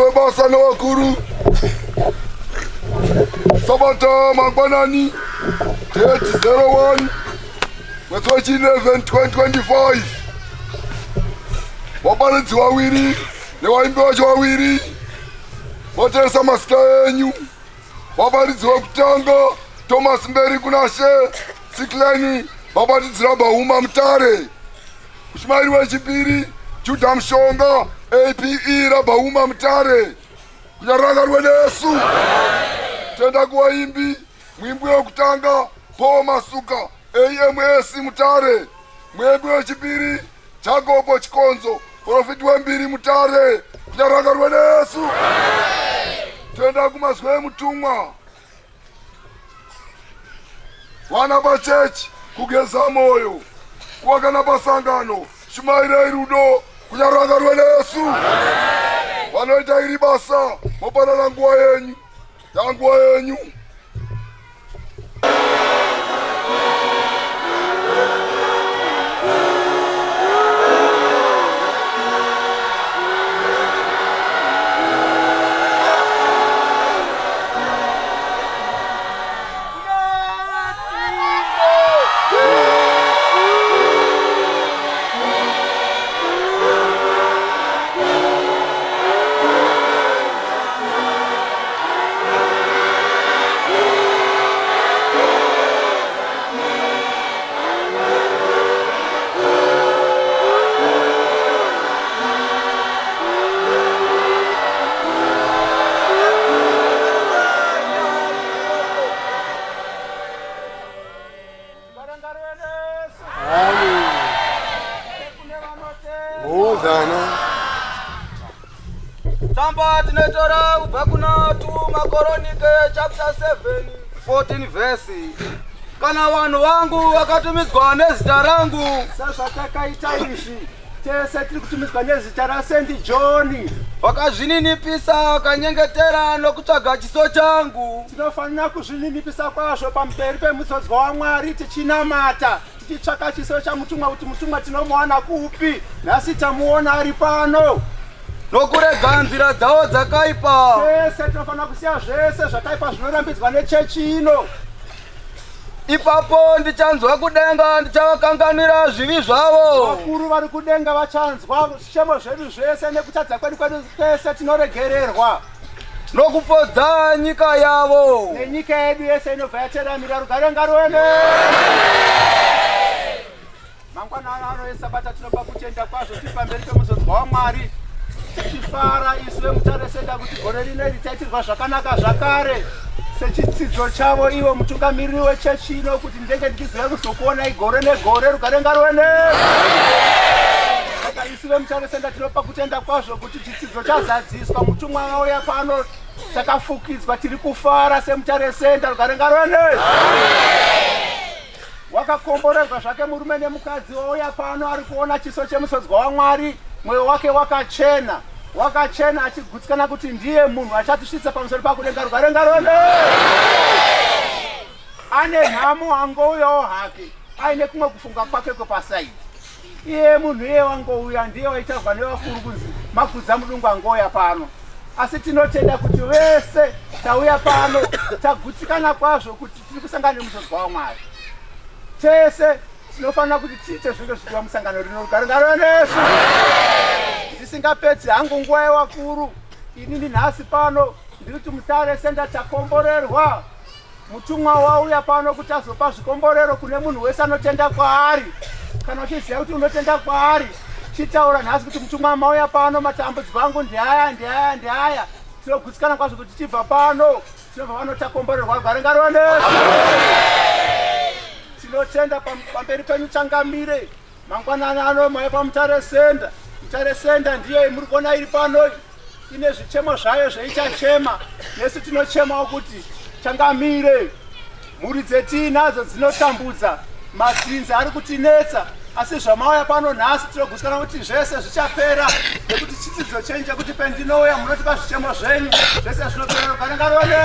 webasa nevakuru. Sabata mangwanani date 01 mwedzi wechi 11 2025. Vaparidzi vaviri nevaimbi vacho vaviri votarisa mazita enyu. Vaparidzi vekutanga Thomas Mberi Kunashe Sikleni vabatidzira Bahuma Mutare. Mushumairi wechipiri Juda Mushonga APE Rabhauma Mutare. Kunyarara nesu. Tenda kuvaimbi muimbi wekutanga Paul Masuka AMS Mutare. Muimbi wechipiri Jacobo Chikonzo Profiti wembiri Mutare. Kunyarara nesu. Tenda kumazwi emutumwa Vana pachechi kugeza moyo, kuvakana pasangano, shumairai rudo, kunyarangarwe nesu. Vanoita iri basa, mopanana nguva yenyu, yanguva yenyu. Tsamba tinoitora kubva kuna 2 Makoronike chapter 7 14 verse. Kana vanhu vangu vakatumidzwa nezita rangu sezvatakaita izvi tese tiri kutumidzwa nezita raSt John vakazvininipisa vakanyengetera nokutsvaga chiso changu. Tinofanira kuzvininipisa kwazvo pamberi pemuzodzwa waMwari tichinamata tichitsvaka chiso chamutumwa kuti mutumwa tinomuwana kupi nhasi tamuona ari pano nokurega nzira dzavo dzakaipa. Tese tinofanira kusiya zvese zvakaipa zvinorambidzwa nechechi ino. Ipapo ndichanzwa kudenga, ndichavakanganwira zvivi zvavo. Vakuru vari kudenga vachanzwa zvichemo zvedu zvese nekutadza kwedu kwedu kwese tinoregererwa. Nokupodza nyika yavo. Nenyika yedu yese inobva yateramira rugare ngaruende. Mangwanani ano eSabata tinopa kutenda kwazvo tiri pamberi pemuzodzwa waMwari tichifara isu veMutare Senda kuti gore rino iri taitirwa zvakanaka zvakare sechitsidzo chavo ivo mutungamiriri wechechi ino kuti ndenge ndichiziva kuzokuonai gore negore rugare ngaruende. Saka isu veMutare Senda tinopa kutenda kwazvo kuti chitsidzo chazadziswa mutumwa vauya pano takafukidzwa tiri kufara seMutare Senda rugare ngaruende. Wakakomborerwa zvake murume nemukadzi wauya pano ari kuona chiso chemusodzwa waMwari, mwoyo wake wakachena, wakachena achigutsikana kuti ndiye munhu achatisvitsa pamusoro pakudenga rugare ngaruende. Ane nhamo angouyawo hake aine kumwe kufunga kwake kwepasaidi. Iye munhu iye wangouya ndiye waitagwa nevakuru kunzi makudza mudungu angouya pano. Asi tinotenda kuti vese tauya pano tagutsikana kwazvo kuti tiri kusangana nemuzodzwa waMwari. Tese tinofanira kuti tiite zvinenge zvichidiwa musangano rino rugare ngaruve nesu. Ndisingapedzi hangu nguva yevakuru, inini nhasi pano ndiri kuti Mutare Senda takomborerwa. Mutumwa wauya pano kuti azopa zvikomborero kune munhu wese anotenda kwaari. Kana uchiziva kuti unotenda kwaari, chitaura nhasi kuti mutumwa mauya pano, matambudziko angu ndeaya, ndeaya, ndeaya. Tinogutsikana kwazvo kuti tichibva pano tinobva pano takomborerwa rugare ngaruve nesu. Tinotenda pamberi penyu changamire. Mangwanani ano mauya paMutare Senda. Mutare Senda ndiyo muri kuona iri pano ine zvichemo zvayo zveichachema. Nesu tinochemawo kuti changamire, mhuri dzetiinadzo dzinotambudza, madzinza ari kutinetsa, asi zvamauya pano nhasi tinogutsikana kuti zvese zvichapera nekuti chitsidzo chenyu chekuti pendinouya munotipa zvichemo zvenyu zvese zvinopera. Rugare ngaruve.